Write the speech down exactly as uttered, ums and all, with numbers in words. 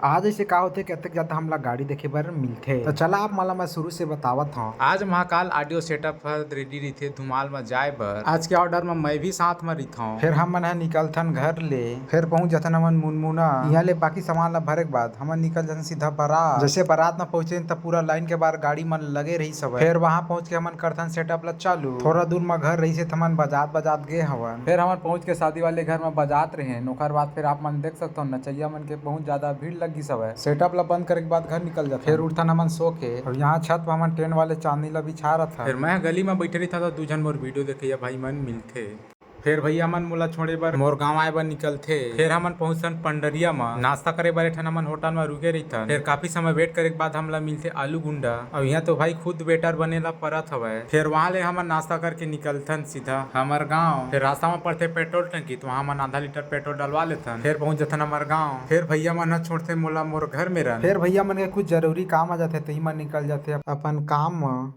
आज ऐसे का होथे कि अतेक ज्यादा हमला गाड़ी देखे बर मिलथे। तो चला आप मन ला मैं शुरू से बतावत हौं। आज महाकाल audio setup हर ready रहिथे धुमाल म जाए बर। आज के order म मैं भी साथ म रहिथौं। फिर हमन ह निकलथन घर ले, फिर पहुंच जथन हमन मुनमुना। इहाँ ले बाकी सामान ला भरे के बाद हमन निकल जथन सीधा बारात। जैसे बारात म पहुंचे त पूरा line के बाहर गाड़ी मन लगे रहिस हवय। फिर वहां पहुंच के हमन करथन setup ला चालू। थोड़ा दूर म घर रहिस हे त हमन बजात बजात गे हवन। फिर हमन पहुंच के शादी वाले घर म बजात रहेन। ओकर बाद फिर आप मन देख सकथव नचैया मन के बहुत ज्यादा भीड़ लग गिस हवय। Setup ला बंद करे के बाद घर निकल जाथन। फिर उठथन हमन सो के। अब यहाँ छत पर हमन tent वाले चांदनी ला बिछा रथन। फिर मैं गली म बैठे रहिथौं त दू झन मोर video देखइया भाई मन मिलथे। फिर भैया मन मोला छोड़े बर मोर गांव आए बर निकलथे। फिर हमन पहुंचथन पंडरिया म। नाश्ता करे बर एक ठन हमन hotel म रुके रहिथन। फिर काफी समय wait करे के बाद हमला मिलथे आलू गुंडा। अब यहाँ तो भाई खुद waiter बने ला परत हवय। फिर वहां ले हमन नाश्ता करके निकलथन सीधा हमर गांव। फिर रास्ता म पड़थे petrol टंकी, तो वहां हमन आधा liter petrol डलवा लेथन। फिर पहुंच जथन हमर गांव। फिर भैया मन ह छोड़थे मोला मोर घर मेरन। फिर भैया मन के कुछ जरूरी काम आ जाथे, तो इही मन निकल जाथे अपन काम म।